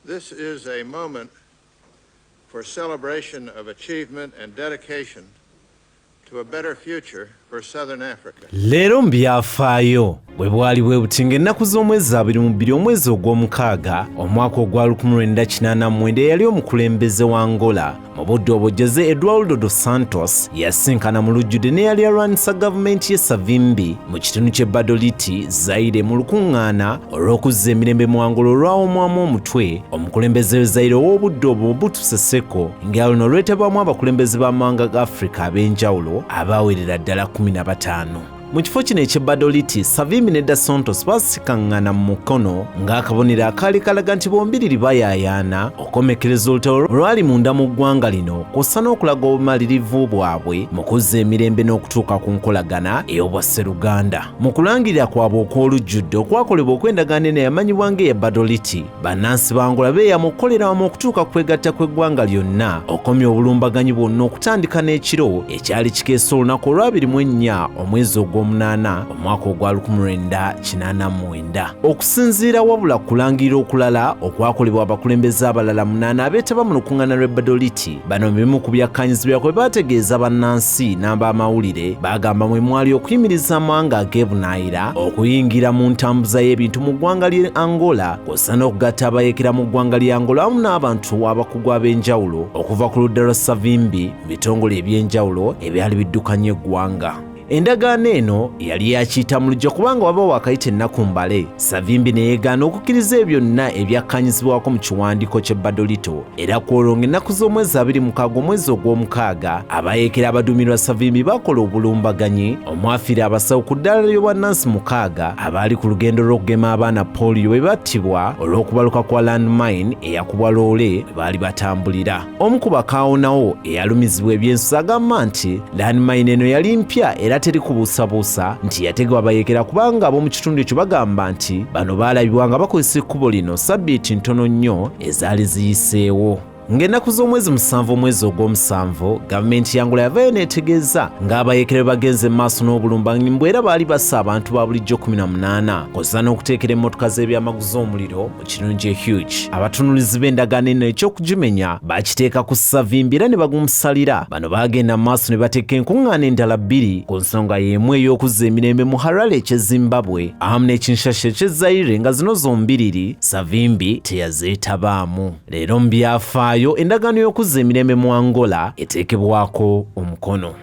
This is a moment for celebration of achievement and dedication to a better future for Southern Africa. Leero mu byafaayo bwe bwali bwe buti ng'ennaku z'omwezi 22 omwezi ogw'omukaaga omwaka ogwa 1989 eyali omukulembeze wa Angola mu budde obwo Jose Eduardo dos Santos yasinkana mu lujjudde n'eyali alwanyisa gavumenti ye Savimbi mu kitundu ky'e Badoliti, Zaire mu lukuŋŋaana olw'okuzza emirembe mu Angola olwawomwamu omutwe omukulembeze we Zaire ow'obudde obwo Mobutu Sese Seko nga luno lwetabwamu abakulembeze b'amawanga ga Afrika ab'enjawulo abaawerera ddala 15. Mu kifo kino eky'e Badoliti, Savimbi ne Da Santos baasikaŋŋana mu mukono ng'akabonero akaali kalaga nti bombiriri bayaayaana okukomekkereza olutalo lwali munda mu ggwanga lino kw'ossa n'okulaga obumalirivu bwabwe mu kuzza emirembe n'okutuuka ku nkolagana ey'obwasseruganda. Mu kulangirira kwabwe okw'olujjudde okwakolebwa okw'endagaano eno eyamanyibwa ng'eya Badoliti, Bannansi ba Angola beeyama okukolera wamu okutuuka ku kwegatta kw'eggwanga lyonna okukomya obulumbaganyi bwonna okutandika n'ekiro ekyali kikeesa olunaku olwabiri mu ennya omwezi ogw'omunaana omwaka ogwa 1989. Okusinziira wabula ku kulangirira okulala okwakolebwa abakulembeze abalala munaana abeetaba mu lukuŋŋaana lw'e Badoliti, bano mu bimu ku byakkaanyizibwa kwe baategeeza bannansi n'abamawulire bagamba mwe mwali okuyimiriza amawanga ag'ebunaayira okuyingira mu ntambuza y'ebintu mu ggwanga ly'e Angola kw'ossa n'okugatta abayeekera mu ggwanga ly'e Angola wamu n'abantu abakugu ab'enjawulo okuva ku ludda lwa Savimbi mu bitongole eby'enjawulo ebyali biddukanya eggwanga. Endagaano eno yali ya kiyita mu luggya kubanga waba waakayita ennaku mbale Savimbi ne yeegaana okukkiriza ebyo byonna ebyakkaanyizibwako mu kiwandiiko ky'e Badolito era ku olwo ng'ennaku z'omwezi 26 omwezi ogw'omukaaga abayeekera abaduumirwa Savimbi baakola obulumbaganyi omwafiira abasawo ku ddaala ly'obwannansi mukaaga abaali ku lugendo lw'okugema abaana polio bwe battibwa olw'okubaluka kwa landmine eyakubwa loole bwe baali batambulira. Omu ku bakaawonawo eyalumizibwa ebyensusa agamba nti landmine eno yali mpya era teri kubuusabuusa nti yategebwa bayeekera kubanga ab'omu kitundu ekyo bagamba nti bano baalabibwa nga bakozesa ekkubo lino sabbiiti ntono nnyo ezaali ziyiseewo. Ng'ennaku z'omwezi musanvu omwezi ogw'omusanvu, gavumenti ya Angola yavaayo n'etegeeza ng'abayeekera bwe bagenze mu maaso n'obulumbaganyi mbu era baali basse abantu ba bulijjo 18 kw'ossa n'okuteekera emmotoka z'ebyamaguzi omuliro Kirungi Huge. Abatunulizi b'endagaano eno eky'okugimenya bakiteeka ku Savimbi era ne bagumusalira. Bano baagenda mu maaso ne bateeka enkuŋŋaana endala bbiri ku nsonga y'emu ey'okuzza emirembe mu Harare eky'e Zimbabwe awamu n'e Kinshasa eky'e Zaire nga zino zombiriri Savimbi teyazeetabaamu. Leero mu byafaayo endagaano y'okuzza emirembe mu Angola eteekebwako omukono.